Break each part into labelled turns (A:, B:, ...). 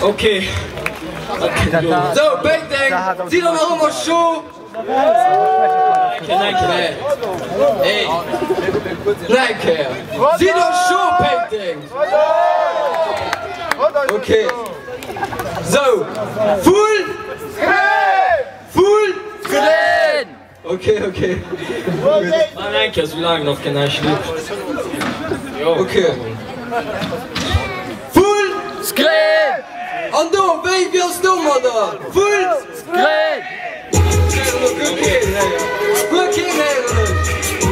A: Ok. Sou, Péiteng, sidd der nach ëmmer scho? Nach eng Kéier, sidd der scho, Péiteng? Ok. Sou, Full Screen! Full Screen! Ok, ok.
B: Nach eng Kéier, sou laang nach keen näischt leeft.
A: Ok. Full
B: Screen!
A: An do, wéi wéi ass domadder? Full
B: Screen!
A: Guer keen héieren ech.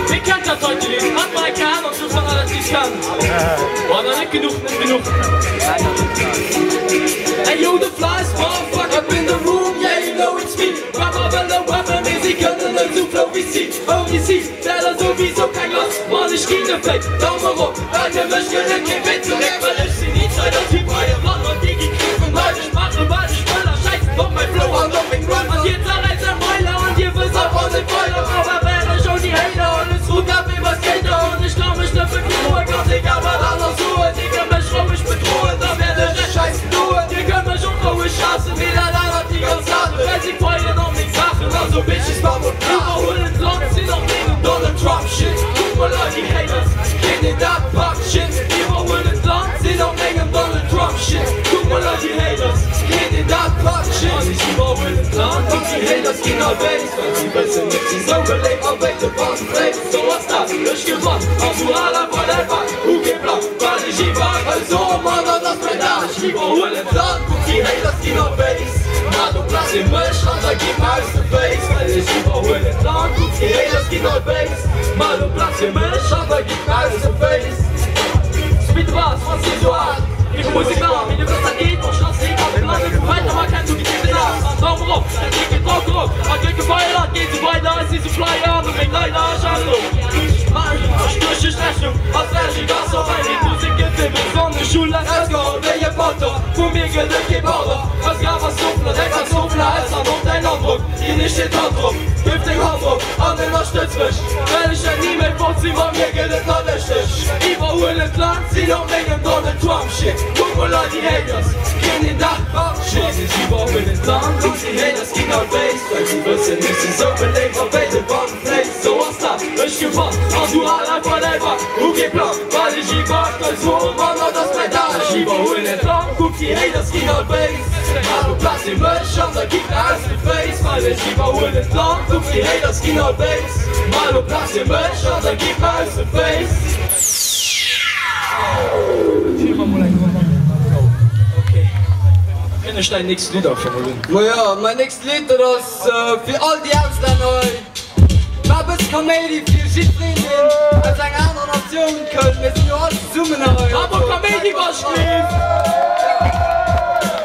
B: Wie kennt dat heite Lidd? Hat mer eng Kéier aner Schuss an dat Lidd kennt. Boah, na net genuch, net genuch. Ey yo, the flyest motherfucker
A: up in the room, yeah you know it's me. Rapper wëlle rappen, mee si kënnen net sou flow wéi si. Ouni si wär der souwisou keng lass. Mann, ech ginn e Féck, Daum erop, well fir mech gëtt et kee Wee zeréck. Well ech sinn Insider-Typ hei am Land an dir gitt Griffen. Well ech maache wat ech wëll a schäissen op mäi Flow an op meng Runs.
B: An dir zerräisst är Mailer an dir wësst einfach net weider. A wat wär ech ouni Hater? Alles rund ab iwwer Skater an ech ka mech net bekloen. Ganz egal wat aner soen, dir kënnt mech roueg bedroen, da wäert ech är Schäissen doen. Dir kënnt mech och roueg haassen, mee dat anert déi ganz Saachen, well si feien an meng Saachen. Also Bitches, vamos iwwerhuelen d'Land, sinn op mengem Donald Trump Shit. Kuck mol all déi Haters, keen deen dat packt Shit. Iwwerhuelen d'Land, sinn op mengem Donald Trump Shit. Kuck mol all déi Haters, keen deen dat packt Shit. An ech iwwerhuelen d'Land, kuck déi Haters ginn nervéis, well si wëssen ech si sou beléift a wéi de Wand fléisst. Sou ass dat, ech gewann, an du al a whatever, hu kee Plang, wat ech iwwer esou man, dat ass mäin Dag. Ech iwwerhuelen d'Land, kuck déi Haters ginn nervéis, ma do platz ee mech an da gi mer aus de Féiss. Well ech iwwerhuelen d'Land, kuck déi Haters ginn nervéis, ma do platz ee mech an da gi mer aus de Féiss. Spit de Bass, wann s de sou al Mikro Musek war, mee du wëss dat geet och schrass seet an de Plange vu weiter ma kennt du déi Typen aus an Daumen erop, dat drécken Drock erop a drécke Feier dat geet sou weider ech si sou fly an meng Leider ech halen op ech duerch Rechnung ass Regi ass op eng déi Musek gëtt fir besonnesch Schul erausgeholl wéi e Pardon vu mir gëtt et kee Pardon eis Graf ass Souffler däi Graf Souffler ass an och däin Androck ginn ech dir d'Hand drop gëff deng Hand op an ënnerstëtz mech well ech wäert ni méi fort sinn bei mir gëtt et nach lëschteg iwwerhuelen d'Land sinn op mengem Donald Trump Shit kuck mol all déi Haters keen deen dat packt Shit ech iwwerhuelen d'Land kuck déi Haters ginn all béis well si wëssen ech sinn sou beléift a wéi de Wand fléisst sou ass dat ech gewann an du al einfach däi Bak hu kee Plang wat ech iwwer soe mann dat ass mäin Dag ech iwwerhuelen d'Land kuck déi Haters ginn all béis Maach e Plaz fir mech an da gitt mer aus de Féiss well ech iwwerhuelen d'Land kuck déi Haters ginn all béis Maach e Plaz fir mech an da gitt mer aus de Féiss.
A: Kënn ech däin nächst Lidd einfach mol un? Majo, mäin nächst Lidd, dat ass fir all déi Auslänner hei. Maach e bësse Kaméidi fir jiddwereen, deen aus enger anerer Natioun kënnt. Mir sinn jo all zesummen hei.
B: Maach mol Kaméidi, Waschlift!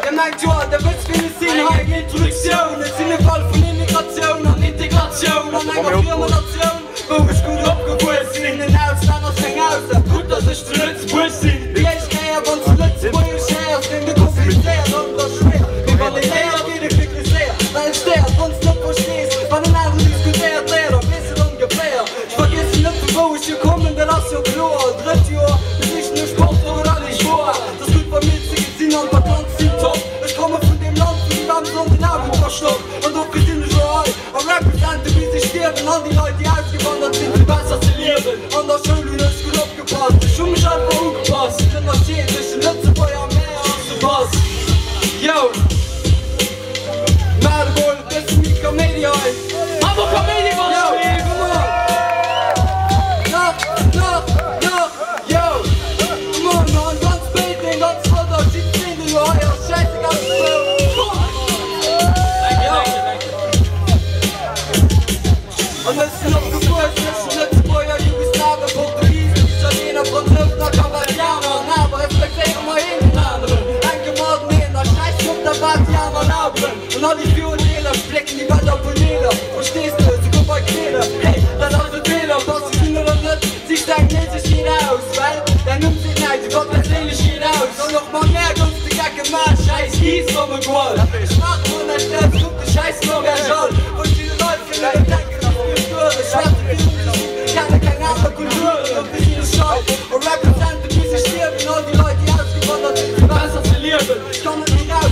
A: Dir mengt jo all, der wësst wien ech sinn. Hei eng Introduktioun, Ech sinn e Fall vun Immigratioun an Integratioun an enger friemer Natioun. Wou ech gutt opgewuess sinn. En Auslänner ass keng Ausnam, gutt dass ech zu Lëtzebuerg sinn. Déi éischt Kéier wann s de Lëtzebuergesch héiers, kléngt et komplizéiert an et ass schwéier. Mee wann ee léiert, geet et wierklech séier. Well et stéiert wann s net verstees, wann en aneren diskutéiert, léier da weess et ongeféier. Ech vergiessen net vu wou ech hier kommen, dat ass jo kloer. All drëtt Joer besichen ech Porto oder Lisboa. Et ass gutt Famill ze gesinn an d'Vakanz sinn top. Ech komme vun deem Land, wou déi waarm Sonn den Auto verstoppt. An dofir sinn ech elo hei. A represente bis ech stierwen All déi Leit déi ausgewandert sinn fir besser ze liewen An der Schoul hunn ech gutt opgepasst Ech hu mech einfach ugepasst Den Ënnerscheed tëschent Lëtzebuerger a mär ass e Pass Yo! Maach emol e bësse méi Kaméidi hei
B: Bravo Kaméidi
A: Yo! Come on! Nach! Nach! Nach! Yo! Come on man! Ganz Béideng, ganz Rodder, jiddwereen deen elo hei ass, schäisegal vu wou! Komm! Yo! An ech sinn opgewuess tëschent Lëtzebuerger, Jugoslawen, Portugisen, Italiener, Fransousen a Kapverdianer. An awer respektéiere mer een deen aneren, enke mateneen a schäissen op dat wat déi aner laberen. An all déi Virurteeler splécken déi Welt a Paneeler, verstees de, souguer bei Kleeder. Hey, dat ass e Feeler, bass de sinn oder net, sich deng Méiglechkeet aus, well däin Numm seet näischt iwwer d'Perséinlechkeet aus. An och mat mär gouf de Geck gemaach, schäiss Iis mam Egual. Ech maache mer näischt draus, kuck de Schäiss Langage all. Verschidde Leit kënnen net denken, dass mir stuere schwätzen virun ze sinn, kenne keng aner Kulturen, dofir sinn ech hei a represente bis ech stierwen all déi Leit déi ausgewandert sinn fir besser ze liewen. Ech kann net méi raus.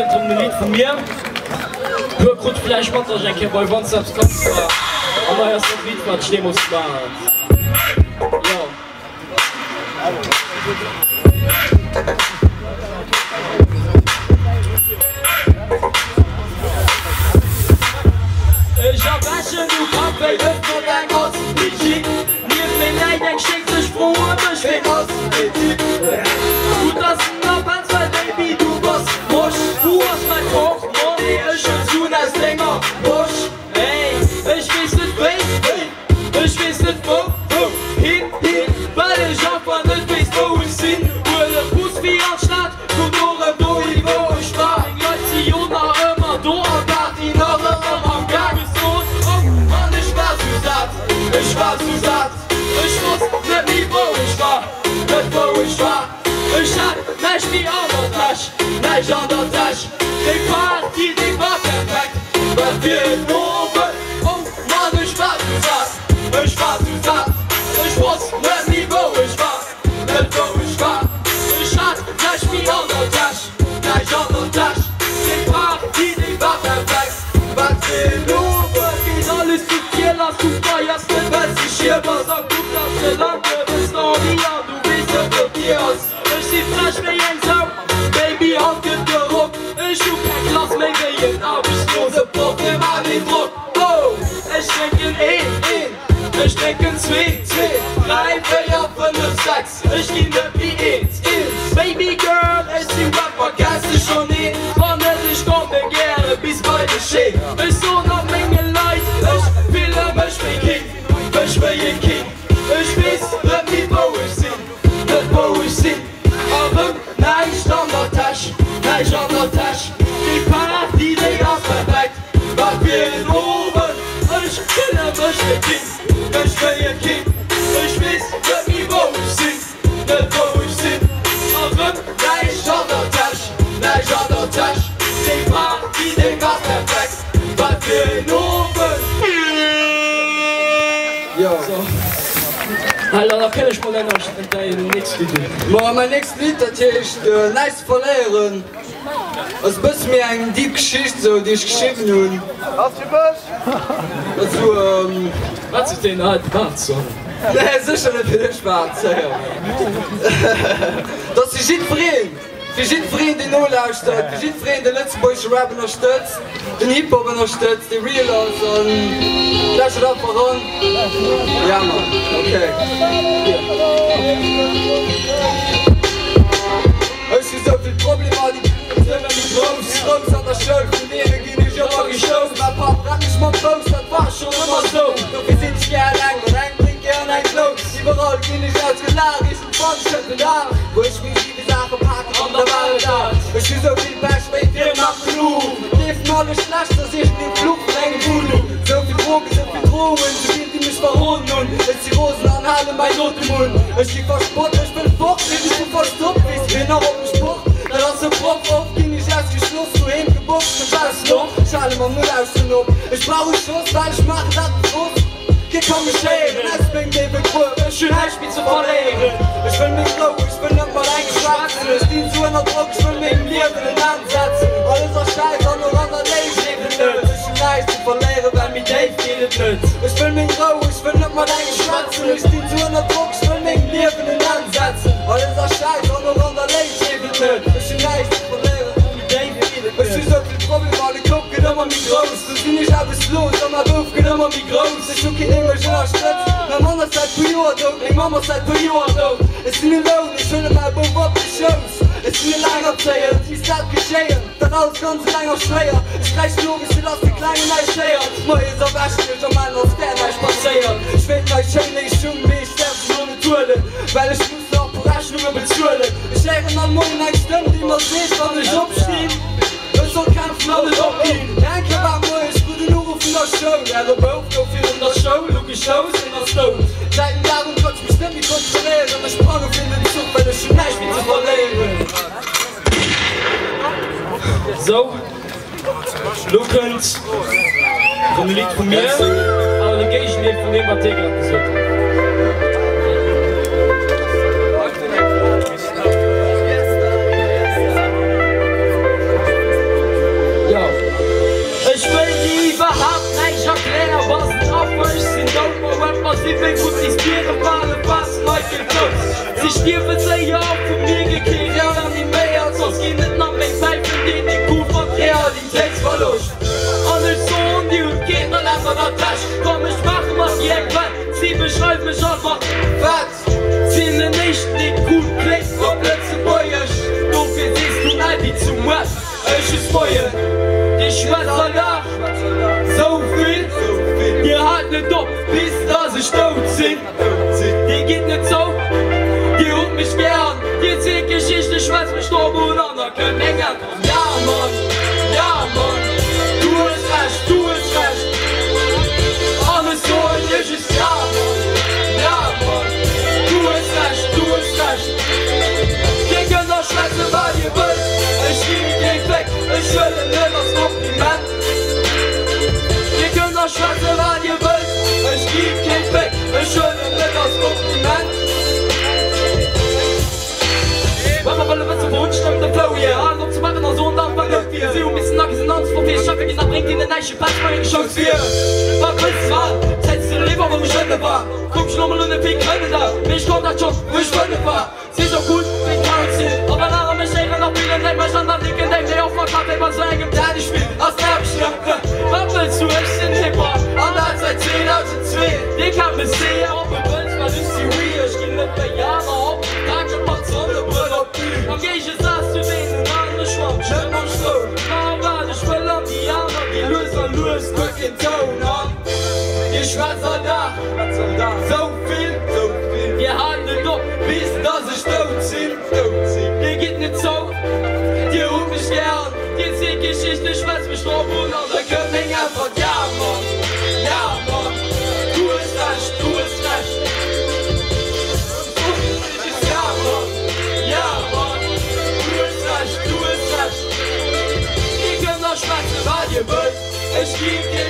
B: kënnt erëm e Lidd vu mir. Puer krut vläicht mat, dass ech eng Kéier bei One Step Scots war. An hei ass dat Lidd, wat ech deemools gemaach hat. Jo. Ech erwächen um Café, ëff mat eng ass déi chic. Nieft mir läit eng Schéck, ech froe mech, ween ass deen Typ? Gutt dass en abänz, well Baby du bass mosch. Wou ass mäi Portemonnaie? Ech huel d'Suen aus denger Posch. Ey, ech weess net wéi, wéi, ech weess net wou, wou, hin, hin, well ech einfach net weess wou ech sinn. Huel e Bus fir an d'Stad, vun do rëm dohi wou ech war. Meng Leit si jo nach ëmmer do an d'Party nach ëmmer am Gaang. Ech sot, oh Mann, ech war sou sat, ech war sou sat, ech wosst net méi wou ech war, net wou ech war. Ech hat näischt méi an der Täsch, näischt an der Täsch. Déi Party, déi war perfekt, wat fir en Owend, oh Mann, ech war sou sat, ech war sou sat, ech wosst net méi wou ech war, net wou ech war. Ech hat näischt méi an der Täsch, näischt an der Täsch. Déi Party, déi war perfekt, wat fir en Owend. Geet alles zu vir lass, du feiers net, well s de schier bass a kuck, dass de laang wëss d'Henri an du weess net wou d'Dier ass. Ech si frech wéi eng Sau, Baby, haut gëtt gerockt. Ech hu keng Klass méi wéi en aarbechtslose Proff, mir maan een Drock, oh! Ech drénken een, een, ech drénken zwee, zwee, dräi, véier, fënnef, sechs, ech ginn net méi eens, eens. Baby girl, ech si Rapper, kenns de schonn een? Wann net, ech komme gäre bis bei dech heem. Ech soen all menge Leit, ech fille mech wéi King, mech wéi e King. Ech weess net méi wou ech sinn. Net wou ech sinn, erëm näischt an der Täsch, näischt an der Täsch. Déi Party déi ass perfekt, wat fir en Owend. Ech fille mech wéi King, mech wéi e King. Ech weess net méi wou ech sinn, net wou ech sinn. Erëm näischt an der Täsch, näischt an der Täsch. Déi Party déi ass perfekt, wat fir en Owend. Hei, dann erkenne ech mol däin nächst Lidd un.
A: Ma mäin nächst Lidd, dat heescht Näischt ze verléieren. Ass e bësse méi eng deep Geschicht esou, déi ech geschriwwen hunn. Dat sou.
B: Wat sot deen hei, de Bart Song?
A: Nee, sécher net fir dech, Bart, sécher. Dat ass fir jiddwereen. Fir jiddwereen deen nolauschtert, fir jiddwereen dee lëtzebuergesche Rap ënnerstëtzt, den Hip-Hop ënnerstëtzt, dee real ass an lauschtert einfach eran. Ja Mann, ok. Ech hu sou vill Problemer, déi ginn ëmmer méi grouss. Grouss an der Schoul, vun deene ginn ech ëmmer gestouss. Mäi Papp rennt mech mam Fouss, dat war schonn ëmmer sou. Dofir sinn ech gär eleng, mat engem Drink an eng Clous. Iwwerall ginn ech ausgelaacht, iergendwann kënnt den Dag, wou ech meng 7 Saache paken an da war et dat. Ech hu sou vill Pech, wéi wier nach genuch. Leeft mir alles schlecht, ass iergendee Fluch vun engem Voodoo. Sou vill Drogen, sou vill Drohungen, sou vill déi mech verroden hunn. Ech si rosen an hale mäin Otem un. Ech gi verspott, ech wëll fort, iergendwou verstoppt. Weess wien nach op mech pocht, dat ass e Proff. Oft ginn ech ausgeschloss, doheem geboxt, ech baussen op, ech hale mam Nolauschteren op. Ech brauch e Schoss, well ech maachen dat bewosst. Kee ka mech héieren aus mengem déiwe Gruef, ech hunn näischt méi ze verléieren. Ech wëll meng Rou, ech wëll net mat engem schwätzen. Ech stinn sou ënner Drock, ech wëll mengem Liewen en Enn setzen. Alles ass schäiss an och an der Léift leeft et net. Ech hunn näischt ze verléieren, well méi déif geet et net. Ech wëll meng Rou, ech wëll net mat engem schwätzen. Ech stinn sou ënner Drock, ech wëll mengem Liewen en Enn setzen. Alles ass schäiss an och an der Léift leeft et net. Ech hunn näischt ze verléieren, well méi déif geet et net. Ech hu sou vill Problemer, de Koup gëtt ëmmer méi grouss. Sou sinn ech aarbechtslos a mäi Bouf gëtt ëmmer méi grouss. Ech hu keen dee mech ënnerstëtzt. Mäi Mann ass säit puer Joer dout, meng Mamm ass säit puer Joer dout. Ech sinn elou, ech huele mäi Bouf op de Schouss. Ech sinn elengerzéiend, misst dat geschéien, dat alles ganz eleng ass schwéier. Ech kräischen owes fir dass de Klengen näischt héiert. Moies erwächen ech a man als wär näischt passéiert. Ech wéilt mei schéin Éischt hunn, mee ech däerf se lo net huelen, well ech muss nach e puer Rechnunge bezuelen. Ech héieren all Moien eng Stëmm déi mer seet wann ech opstinn. Ech soll kämpfen an net opginn. Eng Kéier war moies krut en Uruff vun der Schoul. Äre Bouf gouf virun der Schoul ugestouss, en ass dout. Säit dem Dag un konnt ech mech net méi kontrolléieren. Ech sprange virun den Zuch, well ech hunn näischt méi ze verléieren.
B: Sou, lo kënnt rëm e Lidd vu mir, awer de Géigendeel vun deem, wat dir grad gesot hutt.
A: sinn. Dir gitt net zou, Dir hutt mech gär. Dir zielt Geschichten, schwätzt mech drop un an da kënnt meng Äntwert, Ja Mann, ja Mann, du hues Recht, du hues Recht. An ech soen iech just, Ja Mann, ja Mann, du hues Recht, du hues Recht. Dir kënnt nach schwätzen, wat dir wëllt, ech ginn kee Féck, ech huelen net als Kompliment. Dir kënnt nach schwätzen, wat dir wëllt, ech gi kee Féck, ech huelen net als Kompliment. Wa mer wëlle wëssen, wou hunn ech de Flow hier? Halen op ze maachen a soen dat wat net wier. Si hu missen agesen an fir schaffe ginn, da bréngt hinnen näischt, je Petz bei eng Schous wier. Wat wëlls de man? Zäit ze liewen, wou ech ënne war. Kuck ech lo mol un, ewéi kënne der, mee ech konnt dat schonn, wou ech 5 war. Si sou gutt wéi d'Haut sinn. A well aner mech éieren a fillen, dréint mech an der dicken Déif déi och mat Café bei sou engem Tennisspill ass d'Aarbecht net. Wat wëlls du? Ech sinn Hip-Hop an dat säit 2002. Dir kennt mech séier op e Wënsch, well ech si oui. Ech ginn net wéi aner op, paken mat Sonnebrëll op d'Bün. Am Géigesaz zu deenen anere schwamm ech net mam Stroum. Ma wat ech wëll an déi aner gi lues a lues guer keen Toun an. Dir schwätzt all Dag sou vill, dir haalt net op, bis dass ech dout sinn. Dir gitt net zou, dir hutt mech gär, dir zielt Geschichten, schwätzt mech drop un an da kënnt meng Äntwert, Ja Mann, ja Mann, du hues Recht, du hues Recht. Ja Mann, ja Mann, du hues Recht, du hues Recht. Dir kënnt nach schwätzen, wat dir wëllt, ech gi kee.